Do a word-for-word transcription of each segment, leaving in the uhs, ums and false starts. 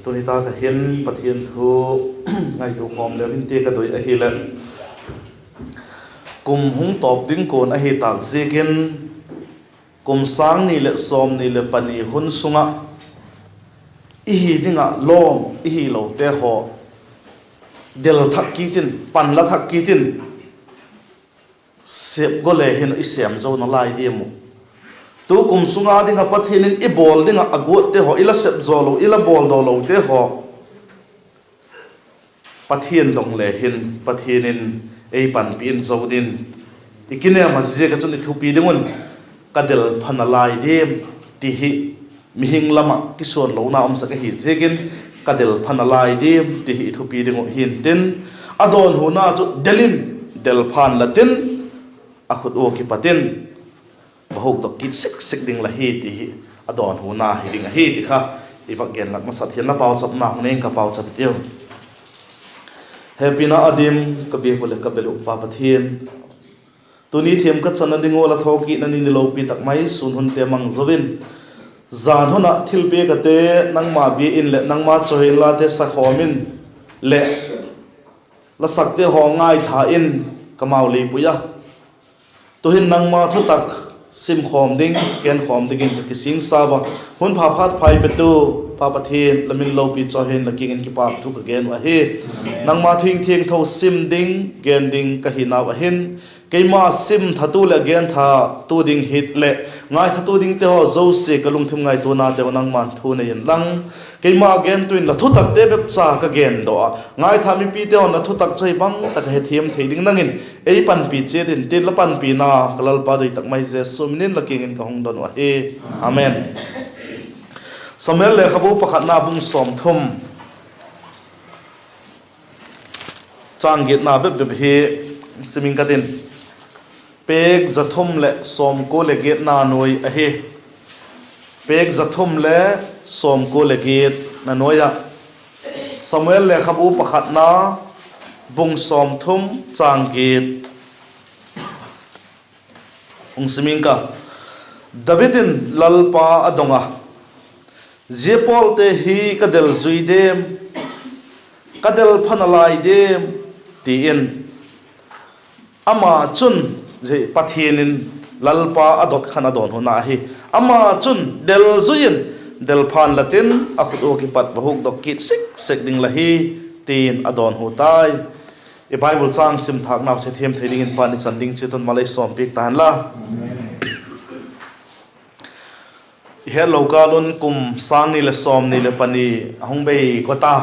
Tuni tak ah hin Pathian thu ngaitua khawm leu hin ti ka doi ahileh, kum hung tawp ding kuan ahi tâk ziakin, kum sâng ni leh sawmni leh pani hun sung ah i hi ding ah lawm i hilote haw del thak kit in, pan la thak kit in, sep go le hin i sêm zo nalai diam uh? Tu kum sung a ding ah Pathian in i bawl ding ah a guatte haw i la sep zaw lo, i la bawldaw lote haw Pathian dong le hin Pathian in ei panpi in zo ding, i kinêm a ziak ah chun i thupi ding un, ka del pha nalai diam, ti hi mihing lam ah kisuanlona um sek ahi ziakin, ka del pha nalai diam ti hi i thupi ding uh hintin, a dawnhuna chu del in, del pha'n la tin, a khut ua kipat in va hukdok kit sik sik ding la hi ti hi a dawnhuna hi ding ahi ti kha i vak gen lak masa thiam la, pauchapna hung nei ing ka, pauchap i tiu. Hepina a dim ka biak uh leh ka bel uh Pa Pathian, tuni thiam ka channa ding ua la thokitna ni ni lopi tak mai sûn hunte mang zo in, jan hun ah thilpiak ate nangma bia in leh nangma chawihoina late sakhawm in leh la sakte haw ngaitha in ka mau lipui a, tu'hin nangma thutak simkhawm ding, genkhawm dingin ka kisingsa ua. Hun pha phat phai petu Pa Pathian, la min lopi chawi hen, la kiang in kipâk thu ka gen uh ahi. Nangma thu thiangtho sim ding, gen ding ka hinau ahin, keima sim thatu leh gen thatu ding hit leh ngaithatu dingte haw zosia ka lungthim ngaituanate uh nangma'n thu nei inlang, keima gentu in la thutakte bep cha ka gen daw a, ngaitha mipite haw'n la thutak chu hi bang tak a hethiam thei ding nang in ei panpi chiat intin, la panpina ka Lalpa doi tak mai Jesu min in la kiang in ka hung don uh ahi. Amen. Samuel lekhabu pakhatna bung sawmthum, châng giatna bep bep hi sim ing ka tin. Pêk za thum leh sawmkua leh giatna nuai ahi. Pêk za thum le sawmkua leh giatna nuai ah, Samuel lekhabu pakhatna bung sawmthum châng giat hung sim ing ka. David in Lalpa a dong a, zia pawlte hi ka del zui diam, ka del pha nalai diam, ti in. Ama chun, zia Pathian in Lalpa a dot khan a dawnhuna ahi. Ama chun, del zui in, del pha'n la tin, a khut ua kipat va hukdok kit sik sek ding la hi, ti'n a dawnhu tai. I Bible châng sim thâknau hethiam thei dingin Pa'n i chan ding chiat un mal ei sawmpiak ta hen la. I hetlo kâl un kum sâng ni leh sawmni leh pani a hung bei kawt a.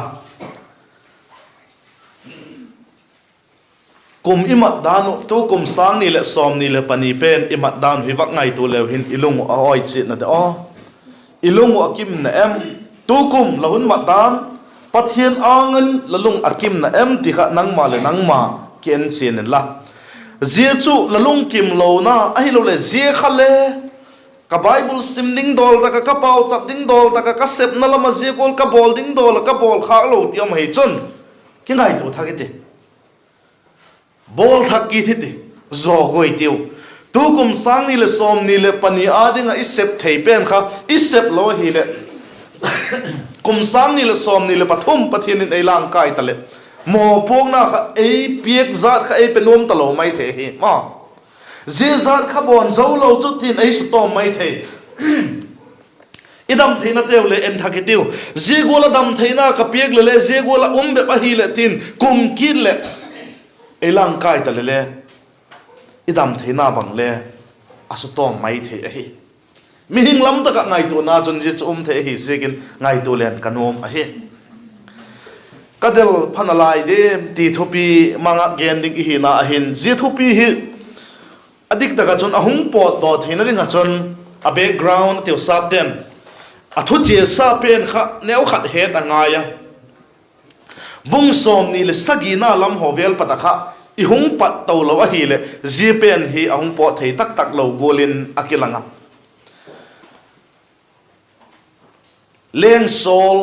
Kum i mat dan uh, tu kum sâng ni leh sawmni leh pani pen i mat dan uh hi vak ngaitua leu hin i lung uh a awi chiatna de aw. I lung uh a kimna em? Tu kum la hun mat dan, Pathian âng in la lung a kimna em ti kha nangma leh nangma kienchian inla. Zia chu la lungkim lona ahiloleh zia kha le ka Bible sim ding dawl tak ah, ka pauchap ding dawl tak ah, ka sepna lam ah zia gual ka bawl ding dawl ah ka bawl khâk lo ti um ahi chun, kingaitua thak i ti. Bawl thak kit hi ti, zaw guai tiu. Tu kum sâng ni leh sawmni leh pani â ding ah i sep thei pen kha i sep lo ahileh, kum sâng ni leh sawmni leh pathum Pathian in ei langkai ta leh, mawpuakna kha ei piak zat kha ei pe nuam talo mai thei hi ma. Zia zat kha bawn zo lo chu tin ei sutawm mai thei. I dam theinateu le en thak i tiu. Zia gual ah dam theina ka piak leh le, zia gual ah um bep ahileh tin kum kit leh ei langkai ta leh le, i dam theina bang le a sutawm mai thei ahi. Mihing lam tak ah ngaituana chun zia chu um thei ahi ziakin ngaitua leng ka nuam ahi. Ka del pha nalai diam ti thupi mang ah gen ding i hina ahin, zia thupi hi a dik tak ah chun a hung pawtdaw theina ding ah chun a background a tiu sapte'n a thuchiasa pen kha neukhat het a ngai a. Bung sawmni leh sagina lam haw vêl pat ah kha i hung pat to lo ahileh zia pen hi a hung pawt thei tak tak lo gual in a kilang a. Leng Saul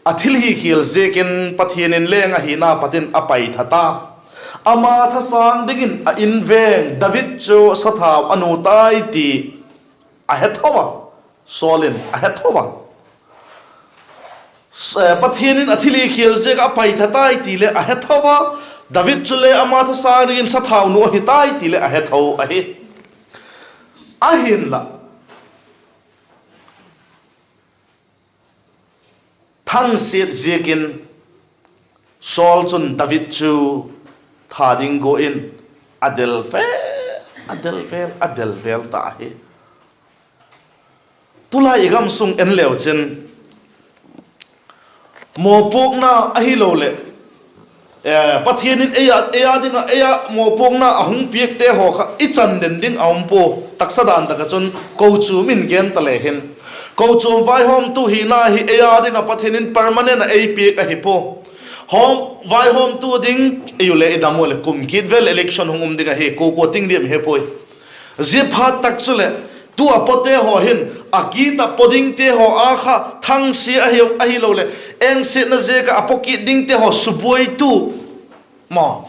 a thilhikhial ziakin Pathian in leng ahina pat in a paitha ta. Ama thasâng dingin a inveng David chu sathau a nu tai ti a he tho a, Saul in a he tho a. Pathian in a thilhikhial ziak ah a paitha tai ti leh a he tho a, David chule ama thasâng dingin sathaunu ahi tai ti leh a he tho ahi. Ahinla, thangsiat ziakin Saul chun David chu that ding gua in a del vêl, a del vêl, a del vêl ta ahi. Tulai i gam sung en leu chin, mawpuakna ahiloleh Pathian in ei a, ei â ding ah, ei â mawpuakna a hung piakte haw kha i chan den ding a um pua. Taksa dan tak ah chun kochuam in gen ta le hin, kochuam vaihawmtu hina hi ei â ding ah Pathian in permanent ah ei piak ahi pua. Hawm, vaihawmtu ding, ei u leh i dam ua leh kum kit vêl election hung um ding ahi, kua kua ting diam he puai. Zia phat tak chuleh, tu a pawte haw hin, a kit ah paw dingte haw â kha thangsia ahi, ahiloleh engsiatna ziak ah a paw kit dingte haw subuaitu, maw,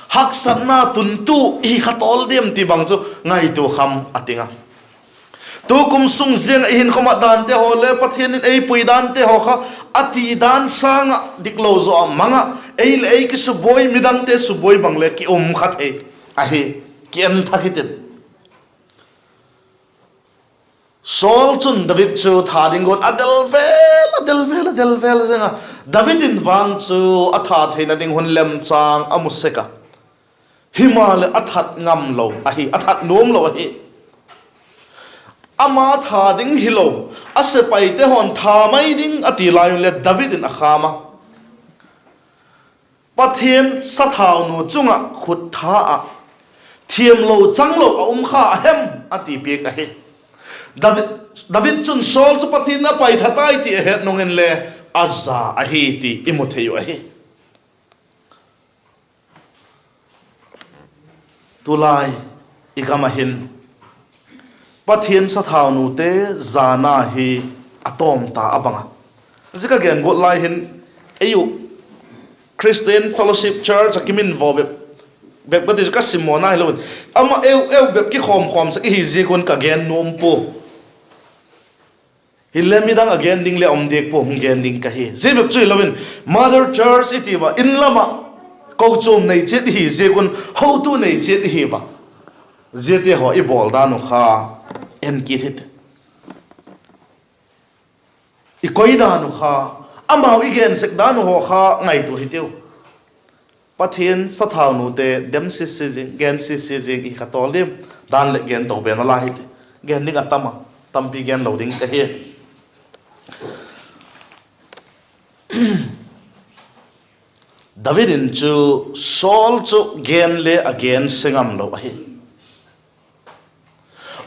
haksatna tuntu i hi kha tawl diam ti bang chu ngaitua kham a ting a. Tukum sung ziang ah i hinkhua mat dante haw le Pathian in ei pui dante haw kha a ti dan sâng ah diklo zaw a mang ah, ei leh ei kisubuai, midangte subuai bang le ki um kha thei ahi, ki en thak hitin. Saul chun David chu that ding guan a del vêl, a del vêl, a del vêl zing a. David in vang chu a that theina ding hun lemchâng a mu sek a. Himaleh a that ngam lo ahi, a that nuam lo ahi. Ama that ding hilo, a sepaite haw'n that mai ding a ti lai un le David in a khâm a, Pathian sathaunu chung ah khut tha ah thiamlo changlo a um kha a hem, a ti piak ahi. David, David chun Saul chu Pathian in a paitha tai ti a het nung inle a za ahi ti i mu thei uh ahi. Tulai i gam ah hin Pathian sathaunute zana hi a tawm ta a bang a. Zia ka gen guat lai hin, ei uh Christian Fellowship Church ah kimin vaw bep, bep ka ti chu ka simmawna hilo in, ama eu eu bep kikhawm khawm sek i hi ziak un ka gen nuam pua. Hile midang a gen ding le um diak pua, hung gen ding ka hi. Zia bep chu hilo in, Mother Church i ti ua, in lam ah kochuam nei chiat i hi ziak un, hotu nei chiat i hi ua, ziate haw i bawl dan uh kha en kit hiti. I koi dan uh kha, amau i gen sek dan uh haw kha ngaitua hitiu. Pathian sathaunute dem sisi zing, gen sisi zing i kha tawl diam, dan leh gen to pen a la hiti. Gen ding a tam a, tampi gen lo ding ka hi. David in chu Saul chu gen le a gen se ngam lo ahi.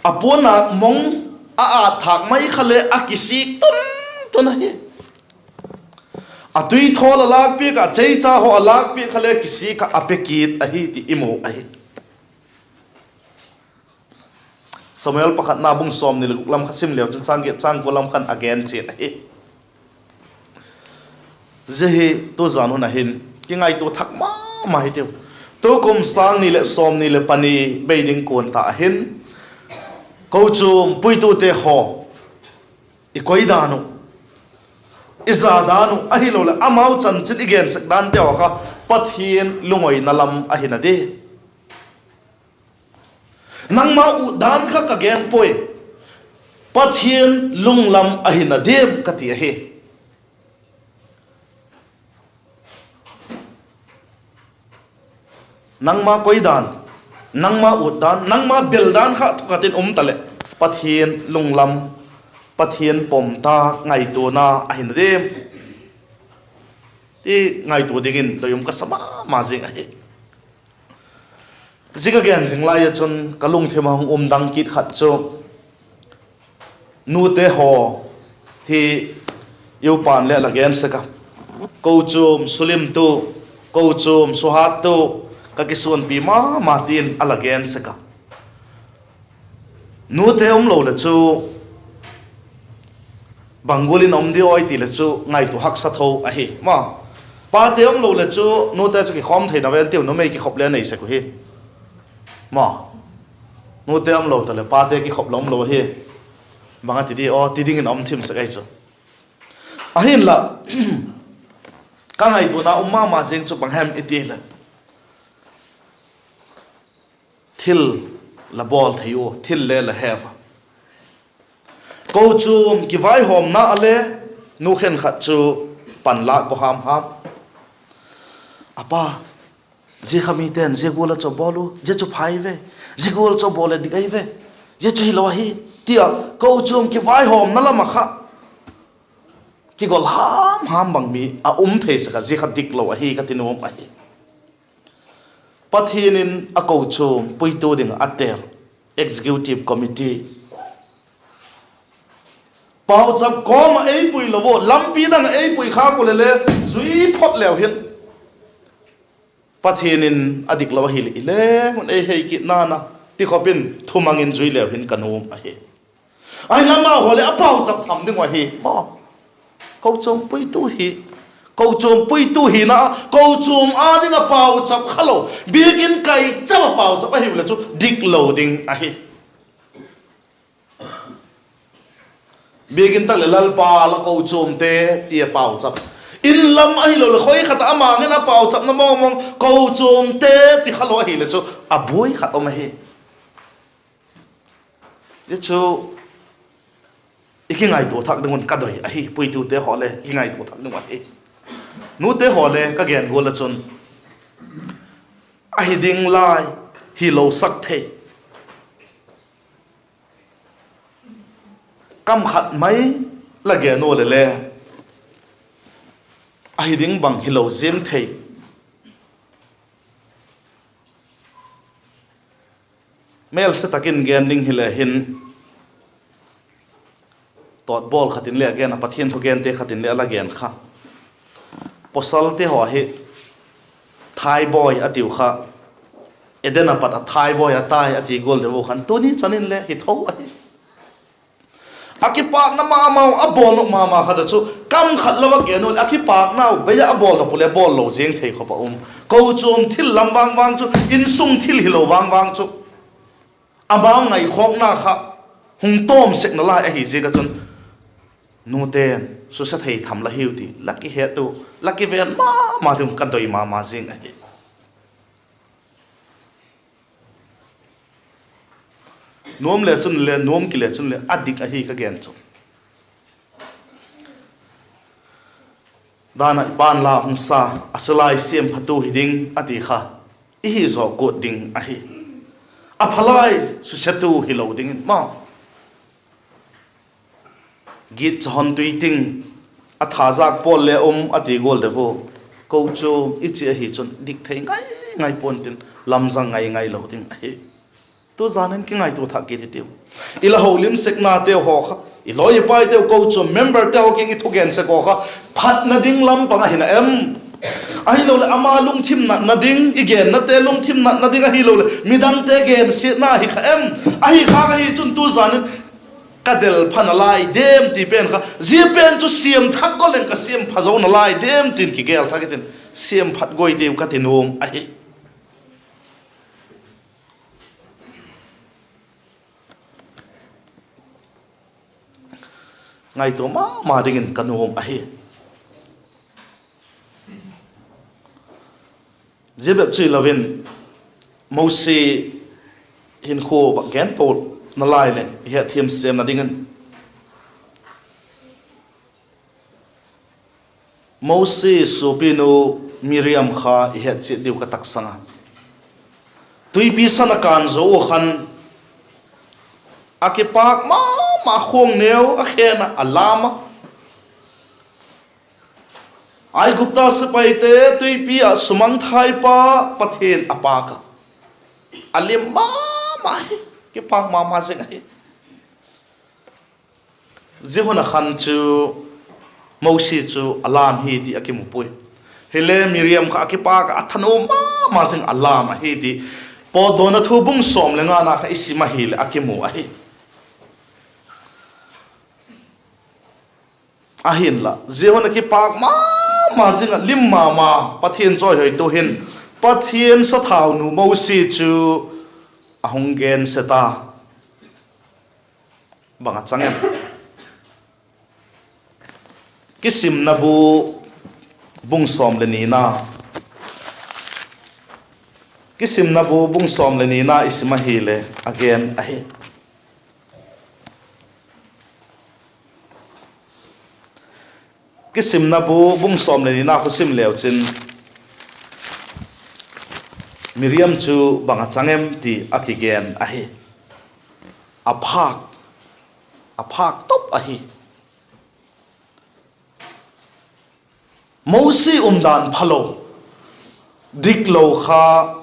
A puanâk mong, a ât thâk mai kha le a kisik tun tun ahi. A tuithawl a lâkpiak ah, cheicha haw a lâkpiak kha le kisik ah a pe kit ahi ti i mu ahi. Samuel pakhatna bung sawmni leh guk lam kha sim leu chun châng giat châng kua lam khan a gen chian ahi. Zia hi tuzan hun ah hin kingaitua thak ma ma hitiu. Tukum sâng ni leh sawmni leh pani bei ding kuan ta ahin, kochuam puitute haw, i koi dan uh, i za dan uh ahiloleh amau chanchin i gen sek dante haw kha Pathian lungoina lam ahina di. Nangma ut dan kha ka gen puai, Pathian lunglam ahina diam ka ti ahi. Nangma koi dan, nangma ut dan, nangma bel dan kha thukhat in um taleh, Pathian lunglam, Pathian pom ta ngaituana ahina diam ti ngaitua dingin doi um ka sa ma ma zing ahi. Zia ka gen zing lai ah chun ka lungthim a hung um dang kit khat chu, nute haw hi i upa'n le a la gen sek a, kochuam sulimtu, kochuam suhattu ka kisuanpi ma ma ti'n a la gen sek a. Nute um lo leh chu bang gual in a um di aw i ti leh chu ngaitua haksa tho ahi ma. Pate um lo leh chu nute chu kikhawm theina ven tiu, numei kikhop le nei sek uhi ma. Nute um lo ta leh pate kikhop la um lo ahi. Bang a ti di aw ti dingin a um thim sek ahi chu. Ahinla, ka ngaituana um ma ma zing chu bang hem i ti leh, thil la bawl thei u, thil le la he a. Kochuam kivaihawmna a le nu khenkhat chu panlâk ko ham ham. A pa, zia kha mite'n zia gual a chu bawl u, zia chu phai ve, zia gual chu bawl leh dik ahi ve, zia chu hilo ahi, ti a kochuam kivaihawmna lam ah kha kigol ham ham bang mi a um thei sek a, zia kha diklo ahi ka ti nuam ahi. Pathian in a kochuam puitu ding ah a têl, Executive Committee, pauchap kawm ah ei pui lo u, lampi dang ah ei pui khâk u leh le, zui phot leu hin, Pathian in a diklo ahileh i leng un ei hei kit nan a, ti khop in thumang in zui leu hin ka nuam ahi. Ahinla amau haw leh a pauchap tham ding uh ahi. Kochuam puitu hi, kochuam puitu hina, kochuam â ding ah pauchap kha lo, biakin kaicham ah pauchap ahiu leh chu diklo ding ahi. Biakin tak leh Lalpa la kochuamte ti a pauchap, in lam ahilo leh khoi khat ah a mang in a pauchapna mawngmawng kochuamte ti kha lo ahileh chu a buai khat um ahi. Zia chu i kingaitua thak ding un ka doi ahi, puitute haw le kingaitua thak ding uh ahi. Nute haw le ka gen gual ah chun, ahi ding lai, hilo sak thei, kam khat mai la gen u leh le, ahi ding bang hilo ziang thei. Mêlse tak in gen ding hile hin, tawtbawl khat in le a gen a, Pathian thugente khat in le a la gen kha, pawsalte haw hi thaibawi a tiu kha, Eden a pat a thaibawi a tai a ti gual deu khan tuni chan in le hi tho ahi. A kipâkna ma mau a bawl nop ma ma khat a chu kam khat lo a gen u leh a kipâknau bei ah a bawl nop u leh bawl lo ziang thei khop a um. Kochuam thil lam vang vang chu, insung thil hilo vang vang chu, amau ngaikhawkna kha hung tawm sekna lai ahi ziak ah chun, nute'n suse thei tham la hiu ti la kihet u, la kiven ma ma ding ka doi ma ma zing ahi. Nuam le chun le, nuam kile chun le a dik ahi ka gen chu. Dan ah i pa'n la hung sa, a sia lai siamphatu hi ding a ti kha, i hi zaw guat ding ahi. A phalai susetu hilo dingin ma, gitcha hon tui ting, a thazâk pawl le um a ti gual deu u, kochuam i chi ahi chun dik thei ngai ngai pua'n tin, lamzang ngai ngai lo ding ahi. Tu zan in kingaitua thak kit i tiu. I la holim seknateu haw kha, i lawi i paiteu, kochuam memberte haw kiang i thugen sek haw kha, phatna ding lam pang ahi na em? Ahiloleh ama lungthim natna ding, i gennate lungthim natna ding ahiloleh midangte gensiatna hi kha em? Ahi khâk ahi chun tu zan in ka del pha nalai diam ti pen kha, zia pen chu siam thak go leng ka siam pha zo nalai diam tin kigel thak i tin, siam phat guai diu ka ti nuam ahi. Ngaitua ma ma dingin ka nuam ahi. Zia bep chu hilo in, Mosi hinkhua vak gen to nalai leh i hetthiam sêmna dingin, Mosi suapinu Miriam kha i het chiat diu ka taksang a. Tuipi san a kân zo ua khan, a kipâk ma ma, khuang neu a khen a, a lâm a. Aigupta sepaite tuipi ah sumangthaipa Pathian a pâk a, a lim ma ma hi, kipâk ma ma zing ahi. Zia hun a khan chu Mosi chu a lâm hi ti a kimu puai. Hile Miriam kha a kipâk a, a thanuam ma ma zing a lâm ahi ti Pawtdawna thu bung sawm le ngana kha i sim ahileh a kimu ahi. Ahinla zia hun a kipâk ma ma zing ah lim ma ma, Pathian chawihoitu hin Pathian sathaunu Mosi chu a hung gense ta. Bang a chang em? Kisimna bu bung sawm le nina, Kisimna bu bung sawm le nina i sim ahile a gen ahi. Kisimna bu bung sawm le nina khu sim leu chin, Miriam chu bang a chang em ti a kigen ahi. A phâk, a phâk top ahi. Mosi umdan phalo, diklo kha,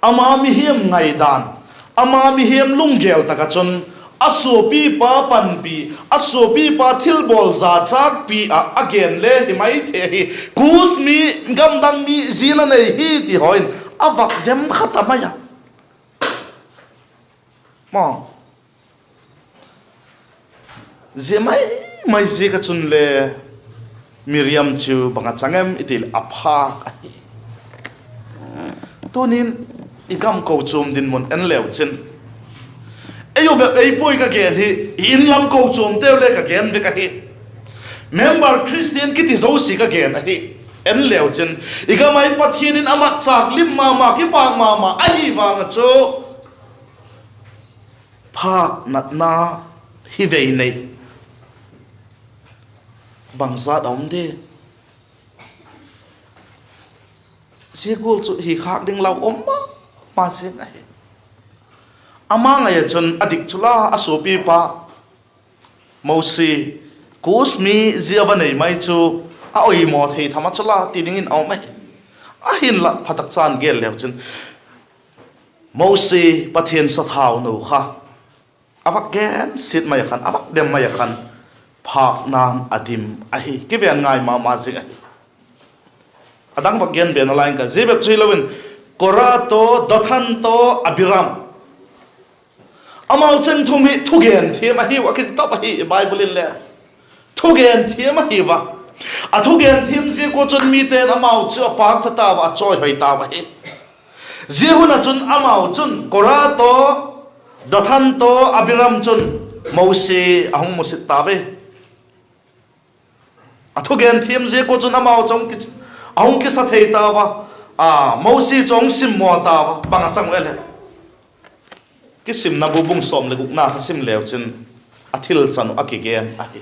ama mihing ngaidan, ama mihing lunggel tak ah chun, a suapipa panpi, a suapipa thilbawl zachâkpi ah a gen le hi mai thei ahi. Kus mi, gamdang mi zi la nei hi ti haw in a vak dem kha ta mai a. Maw, zia mai mai ziak ah chun le Miriam chu bang a chang em i ti leh a phâk ahi. Tunin i gam kochuam dinmun en leu chin, ei u bep ei puai ka gen hi, i inlam kochuamteu le ka gen vek ahi. Member Christian kiti zosia ka gen ahi. En leu chin, i gam ah Pathian in a matchâk lim ma ma, kipâk ma ma ahi vang ah chu, phâk natna hi vei nei bangzat a um di? Zia gual chu hi khâk ding lau um ma ma zing ahi. Ama ngai ah chun a dik chu la a suapipa Mosi, Kus mi zi a va nei mai chu a oimaw thei tham a chu la ti dingin a um ahi. Ahinla phatak chan gel leu chin, Mosi, Pathian sathaunu kha, a vak gen siat mai a khan, a vak dem mai a khan, phâkna'n a dim ahi. Kiven ngai ma ma zing ahi. A dang vak gen be nalai ing ka, zia bep chu hilo in, Kora tawh, Dathan tawh, Abiram, amau cheng thum hi thugen thiam ahiu a kiti top ahi Bible in le. Thugen thiam ahiu a. A thugen thiam ziak ua chun mite'n amau chu a pâkcha tau a, a chawihoi tau ahi. Zia hun ah chun amau chun Kora tawh, Dathan tawh, Abiram chun Mosi a hung musit tau ve. A thugen thiam ziak ua chun amau chu a hung kisa thei tau a, a, Mosi chu a hung simmaw tau a, bang a chang u e le. Kisimna bu bung sawm leh gukna kha sim leu chin, a thil chan uh a kigen ahi.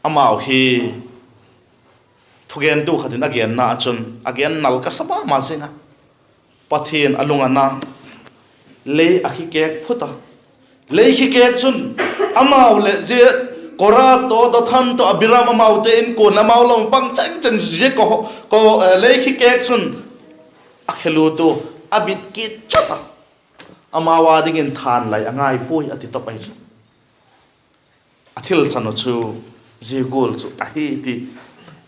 Amau hi thugentu khat in a genna ah chun a gen nal ka sa ma ma zing a. Pathian a lung a na, lei a khikêk phut a. Lei khikêk chun amau leh zia Kora tawh, Dathan tawh, Abiram amaute inkuan amau lam pang cheng cheng zia ko, ko, eh, lei khikêk chun a khelut u, a bit kit chot a. Amau â dingin thân lai a ngai puai a ti top ahi chu. A thil chan uh chu zia gual chu ahi ti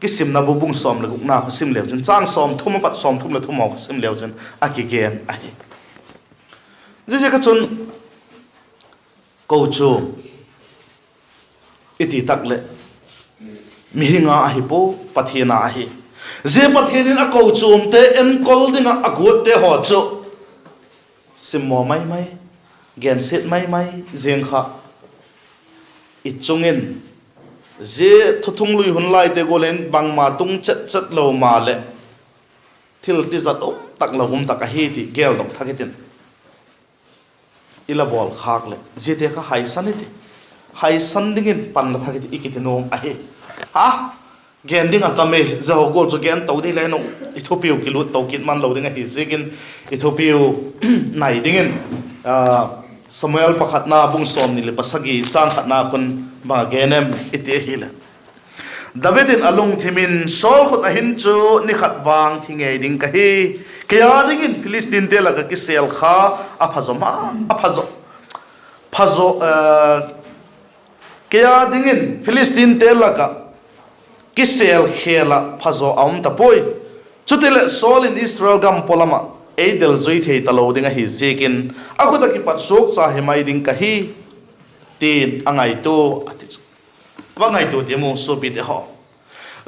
Kisimna bu bung sawm leh gukna kha sim leu chin, châng sawmthum a pat sawmthum leh thum haw kha sim leu chin a kigen ahi. Ziaziak a chun kochuam i ti tak leh mihing â ahi pua, Pathian â ahi. Zia Pathian in a kochuamte enkol ding ah a guatte haw chu simmaw mai mai, gensiat mai mai zing kha i chung in, zia thuthung lui hun laite gual in bangma tung chet chet lo maleh, thil tizat um tak lo um tak ahi ti geldok thak i tin, i la bawl khâk leh ziate kha haisan i ti, haisan dingin pan la thak i ti i kiti nuam ahi. A, gen ding a tam e, zia haw gual chu gen to ding le nu, i thupiu kilut to kit man lo ding ahi ziakin, i thupiu nai dingin, a, Samuel pakhatna bung sawmni leh pasagi châng khatna khun bang a gen em i ti ahileh, David in a lungthim in, Saul khut ah hin chu ni khat vang thi ngei ding ka hi. Kei â dingin Philistinte lak ah kisêl kha a phazaw ma, a phazaw, phazaw, eh, kei â dingin Philistinte lak ah kisêl khêl ah phazaw a um ta puai. Chutileh Saul in Israel gam pawlam ah ei delzui thei talo ding ahi ziakin, a khut ah kipat suakcha hi mai ding ka hi, ti'n a ngaitua a ti chu. Va ngaitua tiam u suapite haw.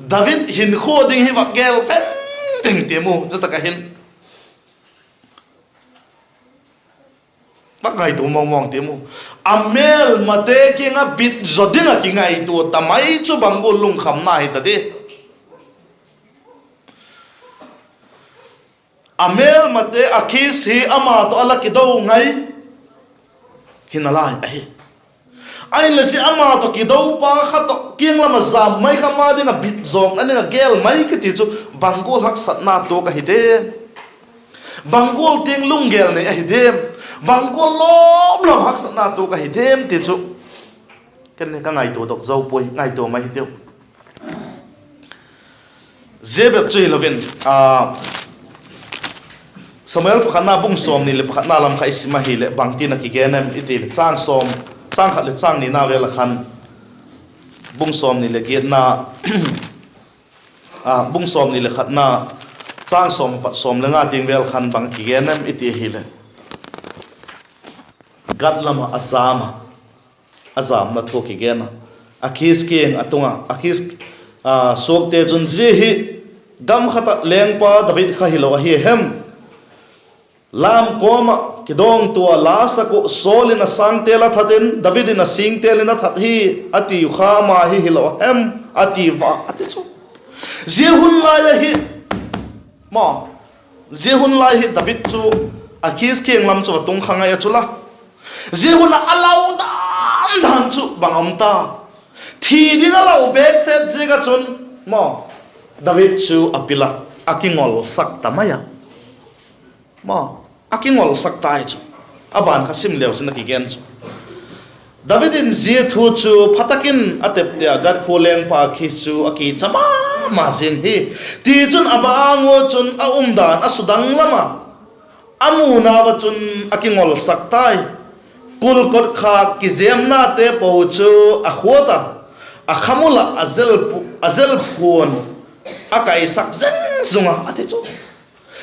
David hinkhua ding hi va gel veng veng tiam u, zia tak ah hin. Bak ngaitua mawngmawng ti mu. A mêlmate kiang ah bit zaw ding ah kingaitua ta mai chu bang gual lungkhamna hi ta di. A mêlmate Akhis hi ama tawh a la kido ngai hi nalai ahi. Ahinla zia ama tawh kidopa kha tawh kiang lam ah zam mai kha ama ding ah bit zawkna ding ah gêl mai kiti chu bang gual haksatna tuak ahi diam? Bang gual tiang lunggêl nei ahi diam? Bang gual lawm lawm haksatna tuak ahi diam ti chu ken le ka ngaituadok zo puai, ngaitua mai hitiu. Zia bep chu hilo in, Samuel pakhatna bung sawmni leh pakhatna lam kha i sim ahileh bangtin a kigen em i ti leh, châng khat leh châng nina vêl ah khan, bung sawmni leh giatna, bung sawmni leh khatna, châng sawm apat sawm le nga tiang vêl khan bang kigen em i ti ahileh, Gat lam ah a zam a, a zamna thu kigen a, Akhis kiang a tung a, Akhis suakte chun, Zia hi gam khat ah lengpa David kha hilo ahi a hem? Lam kawm ah kidawngtua la sak uh, Saul in a sângtel a that in, David in a sîngtel in a that hi, a tiu kha ama hi hilo a hem? a ti va, a ti chu. Zia hun lai ahi, maw, zia hun lai hi David chu Akhis kiang lam chu a tung kha ngai a chu la. Zia hun ah a lau dan dan chu bang a um ta? Thi ding a lau bêk set ziak ah chun, maw, David chu a pil a, a kingolsak ta mai a. Maw, a kingolsak tai chu. A ban kha sim leu chun a kigen chu, David in zia thu chu pha tak in a tepte a, Gat khua lengpa Akhis chu a kicha ma ma zing hi. Tichun, ama âng ua chun a umdan a sudang lam ah a munau ah chun a kingolsak tai. Kul kotkhâk kizêmnate po chu a khuat a, a khamul ah a zel phuan a kaisak zeng zung a, a ti chu.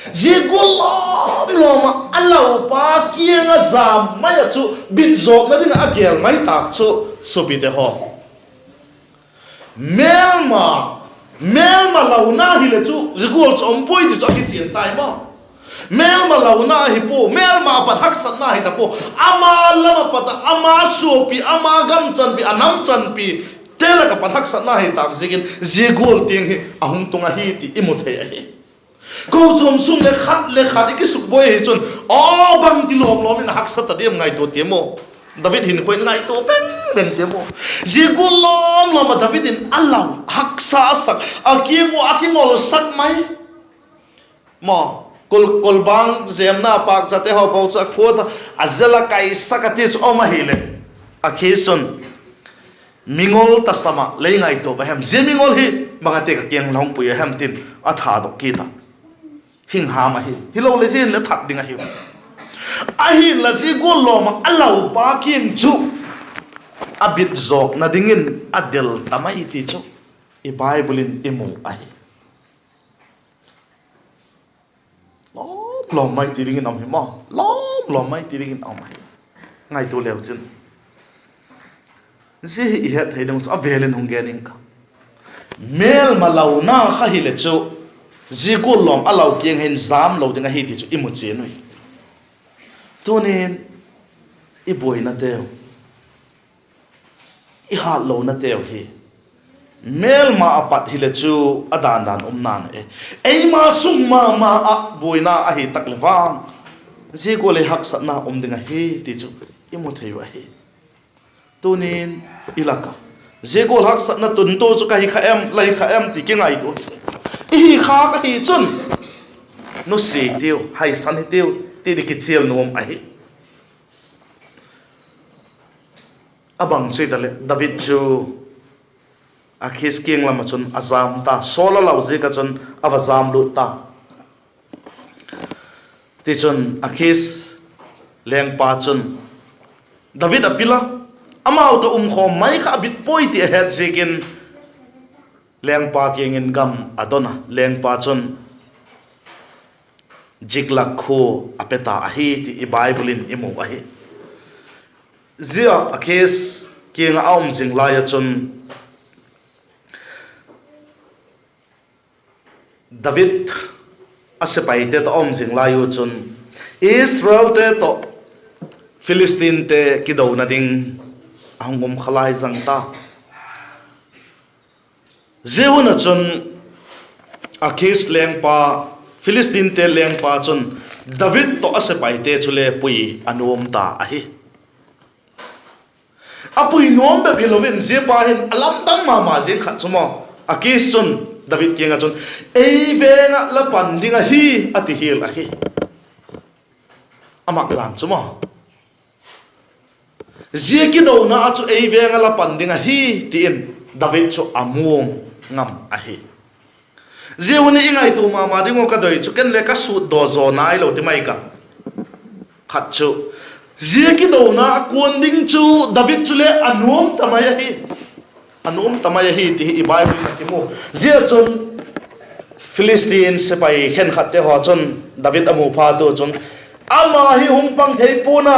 Zia gual lawm lawm ah a laupa kiang a zam mai ah chu bit zawkna ding ah a gêl mai tâk chu, supite haw, mêlma, mêlma launa hileh chu zia gual chu um puai ti chu a kichian tai maw. Mêlma launa ahi pua, mêlma a pat haksatna hi ta pua. Ama lam a pat ah, ama suapi, ama gam chanpi, a nam chanpite lak a pat haksatna hi tâk ziakin zia gual tiang hi a hung tung ahi ti i mu thei ahi. Kochuam sung le khat le khat i kisukbuai ahi chun, aw, bangti lawm lawm in a haksa ta diam ngaitua tiam u. David hinkhua in ngaitua veng veng tiam u. Zia gual lawm lawm ah David in a lau, haksa a sak, a kiang ua a kingolsak mai. Maw, kul, kulbang zêmna pâkchate haw po chu a khuat a, a zel a kaisak a ti chu um ahileh, Akhis chun, Mingol tasam ah lei ngaitua va hem? Zia mingol hi bang a ti ka kiang la hung pui a hem? tin a thadok kit a. Hingham ahi, hiloleh zia in le that ding ahiu. Ahinla zia gual lawm ah a laupa kiang chu a bit zawkna dingin a del ta mai ti chu i Bible in i mu ahi. Lawm lawm mai ti dingin a um hi maw, lawm lawm mai ti dingin a um ahi. Ngaitua leu chin, zia hi i het thei ding chu a vêl in hung gen ing ka. Mêlma launa kha hileh chu, zia gual lawm a lau kiang hin zam lo ding ahi ti chu i mu chian ui. Tunin i buainateu, i hatlonateu hi mêlma a pat hileh chu a dan dan um nan e. Eima sung ma ma ah buaina ahi tak leh vang, zia gual hi haksatna um ding ahi ti chu i mu thei u ahi. Tunin i lak ah zia gual haksatna tuntu chu ka hi kha em, la hi kha em ti kingaitua hi. I hi khâk ahi chun, nusia hitiu, haisan hitiu ti di kichial nuam ahi. A bang chu hitaleh, David chu Akhis kiang lam ah chun a zam ta, Saul a lau ziak ah chun a va zam lut ta. Tichun Akhis lengpa chun David a pil a, amau tawh um khawm mai kha a bit puai ti a het ziakin lengpa kiang in gam a don a, lengpa chun Ziklag khua a pe ta ahi ti i Bible in i mu ahi. Zia Akhis kiang ah a um zing lai ah chun David a sepaite tawh a um zing lai u chun, Israelte tawh Philistinte kidona ding a hung um kha lai zang ta. Zia hun ah chun Akis lengpa, Philistinte lengpa chun David tawh a sepaite chule pui a nuam ta ahi. A pui nuam bep hilo in zia pa hin a lamdang ma ma ziang khat chu maw, Akis chun David kiang ah chun, Ei veng ah la pan ding ahi, a ti hial ahi. A mak dan chu maw, zia kidona ah chu ei veng ah la pan ding ahi, ti in David chu a muang ngam ahi. Zia hun i ngaitua ma ma ding uh ka doi chu, ken le ka sutdaw zaw nailo ti mai ka. Khat chu, zia kidona a kuan ding chu David chule a nuam ta mai ahi. A nuam ta mai ahi ti hi i Bible in a kimu. Zia chun Philistine sepai khenkhatte haw chun David a mu phat u chun, Ama hi hung pang thei pua'n a,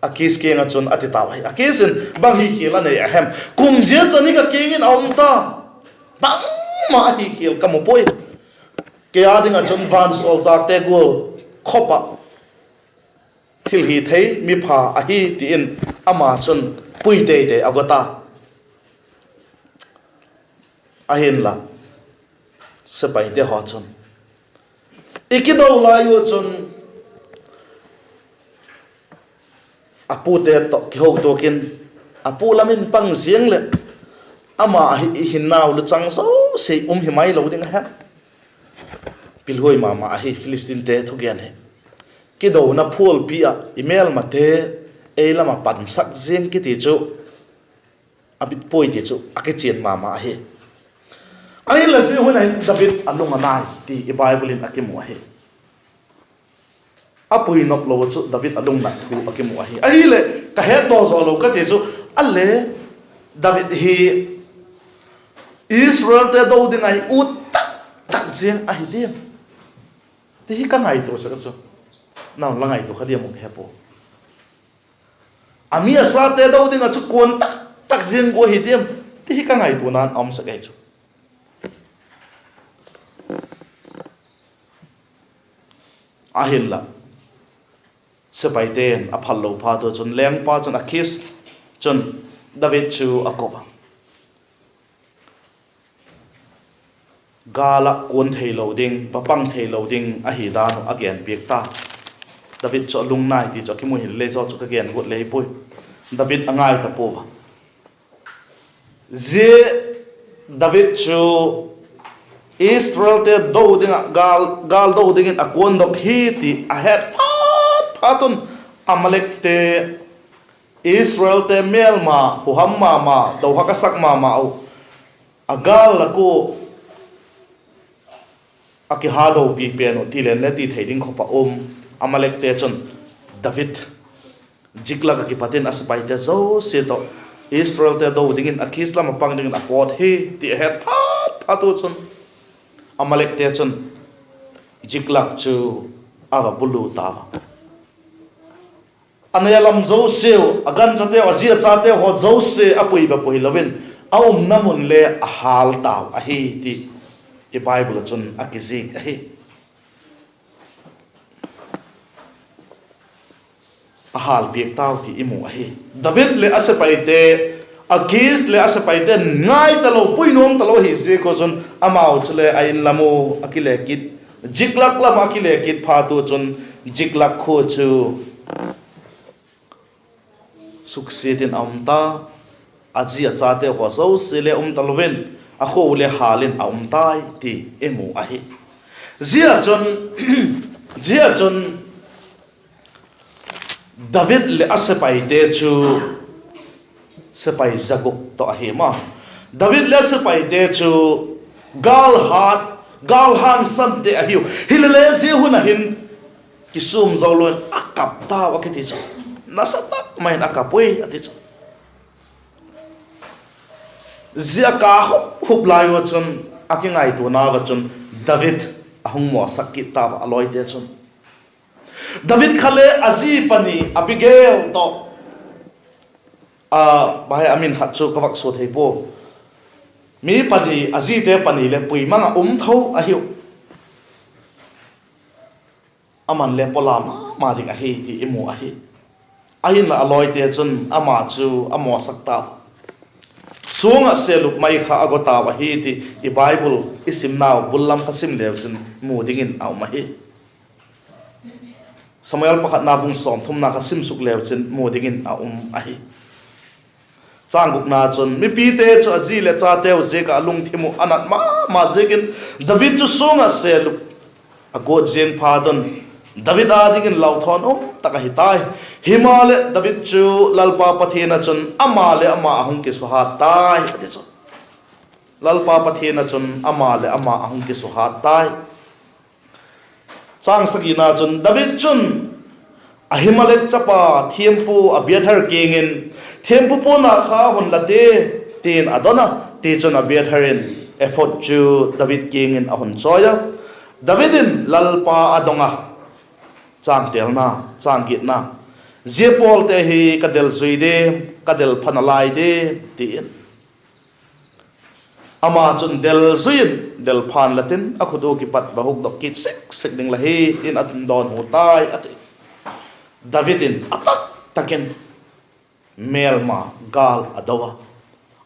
Akis kiang ah chun a ti tau ahi. Akis in bang hi khial a nei a hem? Kum zia chan hi ka kiang in a um ta, bangma ahi khial ka mu puai. Kei â ding ah chun vansawlchâkte gual khop ah thil hi thei mi pha ahi, ti in ama chun pui tei tei a got a. Ahinla, sepaite haw chun, I kido lai u chun a pute tawh kihotuak in, a pu lam in pang ziang leh, ama hi i hinnau luchang zosia um hi mai lo ding a hem? Pilhuai ma ma ahi Philistinte thugen hi. Kidona phualpi ah i mêlmate ei lam ah pansak ziang kiti chu a bit puai ti chu a kichian ma ma ahi. Ahinla zia hun ah hin David a lung a nai ti i Bible in a kimu ahi. A pui nop lo chu David a lungnat thu a kimu ahi. Ahileh ka hetdaw zaw lo ka ti chu, a le David hi Israelte do ding ah ut tak tak ziang ahi diam ti hi ka ngaitua sek a chu, nang la ngaitua kha diam uh he pua. A mi a sate do ding ah chu kuan tak tak ziang gua hi diam ti hi ka ngaituana'n a um sek ahi chu. Ahinla, sepaite'n a phallo phat u chun lengpa chun Akis chun David chu a ko a, gâl ah kuan theilo ding, va pang theilo ding ahi dan uh a gen piak ta. David chu a lungnai ti chu a kimu hinle, zaw chu ka gen guat lei puai. David a ngai ta pua a. Zia David chu Israelte do ding ah, gâl, gâl do dingin a kuandok hi ti a het phat phat un, Amalekte, Israelte mêlma huham ma ma, dohak a sak ma ma uh, a gâl lak ua a kihadopi pen uh, ti len le ti thei ding khop ah um Amalekte chun David Ziklak ah kipat in a sepaite zosia tawh Israelte do dingin Akis lam ah pang dingin a pawt hi ti a het phat phat u chun, Amalekte chun Ziklak chu a va bulu tau a. A nei a lam zosiau, a ganchateu, a zi a chateu haw zosia a pui bep uh hilo in, a umna mun le a hâl tau ahi ti i Bible ah chun a kizik ahi. A hâlpiak tau ti i mu ahi. David leh a sepaite, Akis leh a sepaite'n ngai talo, pui nuam talo hi ziak ua chun amau chule a In lam ua a kile kit, Ziklak lam ah a kile kit phat u chun Ziklak khua chu suksiat in a um ta, a zi a chateu haw zosia le um talo in, a khua u le hâl in a um tai ti i mu ahi. Zia chun, zia chun David leh a sepaite chu sepai za guk tawh ahi maw. David leh a sepaite chu gâl hât, gâl hângsante ahiu. Hilele zia hun ah hin kisûm zo lo in a kap tau a kiti chu. Nasa tak mai in a kap ui a ti chu. Zia ka hup hup lai ua chun, a kingaituanau ah chun David a hung mawsak kit tau a, a lawite chun. David kha le a zi pani Abigail tawh, a, bang a min khat chu ka vak sua thei pua. Mi pani, a zite pani le pui mang ah um tho ahiu. Aman le pawla ma ma ding ahi ti i mu ahi. Ahinla a lawite chun ama chu a mawsak tau, suang ah selup mai kha a go tau ahi ti i Bible i simnau bul lam kha sim leu chin mu dingin a um ahi. Samuel pakhatna bung sawmthumna kha sim suk leu chin mu dingin a um ahi. Châng gukna chun, mipite chu a zi leh chateu ziak ah a lungthim uh a nat ma ma ziakin David chu suang ah selup a guat ziang phat un, David â dingin lauthawn um tak ahi tai. Himaleh David chu Lalpa Pathian ah chun ama leh ama a hung kisuhat tai, a ti chu. Lalpa Pathian ah chun ama leh ama a hung kisuhat tai. Châng sagina chun, David chun Ahimelek chapa thiampu Abiathar kiang in, thiampu puan ah kha hun la te, ti'n a don a. Tichun Abiathar in ephod chu David kiang in a hun chawi a. David in Lalpa a dong a. Châng telna, châng giatna, zia pawlte hi ka del zui diam, ka del pha nalai diam, ti in. Ama chun del zui in, del pha'n la tin, a khut ua kipat va hukdok kit sik sik ding la hi, ti'n a tun dawnhu tai, a ti. David in a tak tak in mêlma gâl a do a.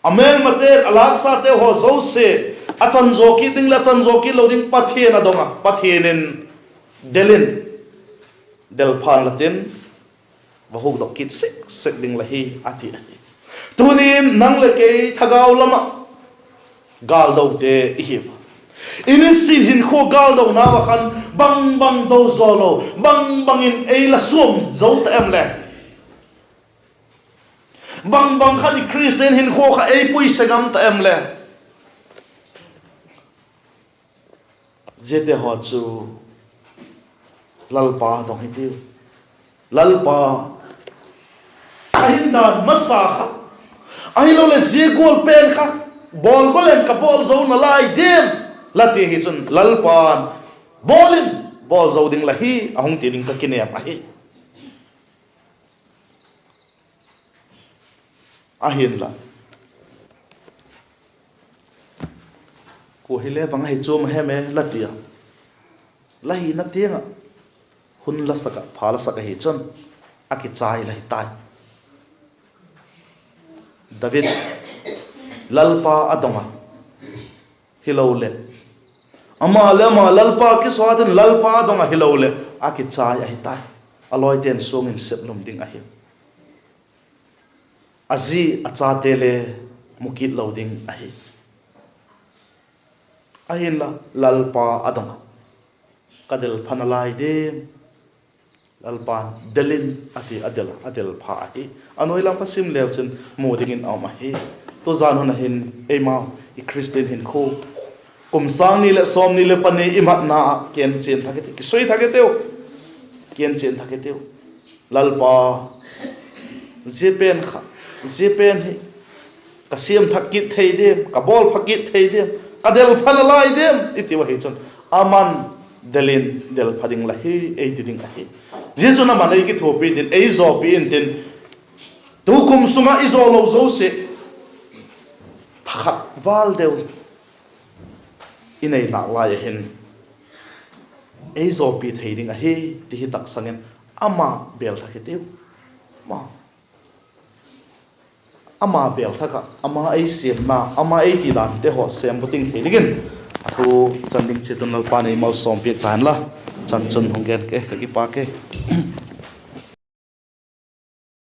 A mêlmate'n a lâksate haw zosia a chanzaw kit ding leh a chanzaw kit lo ding Pathian a dong a, Pathian in, del in, del pha'n la tin, va hukdok kit sik sik ding la hi, a ti ahi. Tuni'n nang leh kei thagau lam ah gâldote i hi a, i nisin hinkhua gâldonau ah khan bang bang do zaw lo, bang bang in ei la suam zo ta em le? Bang bang khan i Khristian hinkhua kha ei puise ngam ta em le? Ziate haw chu Lalpa dong hitiu. Lalpa, a hindan masa kha, ahiloleh zia gual pen kha bawl go leng ka bawl zo nalai diam, la ti hi chun Lalpa'n, bawl in, bawl zo ding la hi, a hung ti ding ka kinêm ahi. Ahinla, kua hile bang ahi chuam a hem e la ti a, la hina tiang ah hun la sak ah, pha la sak ahi chun a kichai la hi tai. David Lalpa a dong a, hiloleh, ama leh ama Lalpa kisuhat in Lalpa a dong a, hiloleh a kichai ahi tai. A lawite'n suang in sep lum ding ahi. A zi a chate le mu kit lo ding ahi. Ahinla Lalpa a dong a, ka del pha nalai diam? Lalpa'n del in a ti, a del a, a del pha ahi. A nuai lam kha sim leu chun mu dingin a um ahi. Tuzan hun ah hin eimau i Khristian hinkhua kum sâng ni leh sawmni leh pani i matna ah kienchian thak i ti, kisui thak i tiu, kienchian thak i tiu. Lalpa, zia pen kha, zia pen hi ka siam thak kit thei diam, ka bawl pha kit thei diam, ka del pha nalai diam i tiu ahi chun, ama'n, del in, del pha ding la hi, ei ti ding ahi. Zia chun ama'n ei kithuapi intin, ei zawpi intin, tukum sung ah i zaw lo zosia thakhat val deu i nei nalai a hin ei zawpi thei ding ahi, ti hi taksang in ama bêl thak i tiu. Ama bêl thak ah, ama ei siamna, ama ei tidante haw sêm buting thei dingin a thu chan ding chiat un Lalpa'n ei malsawmpiak ta hen la. Chan chun hung gen ke, ka kipâk e.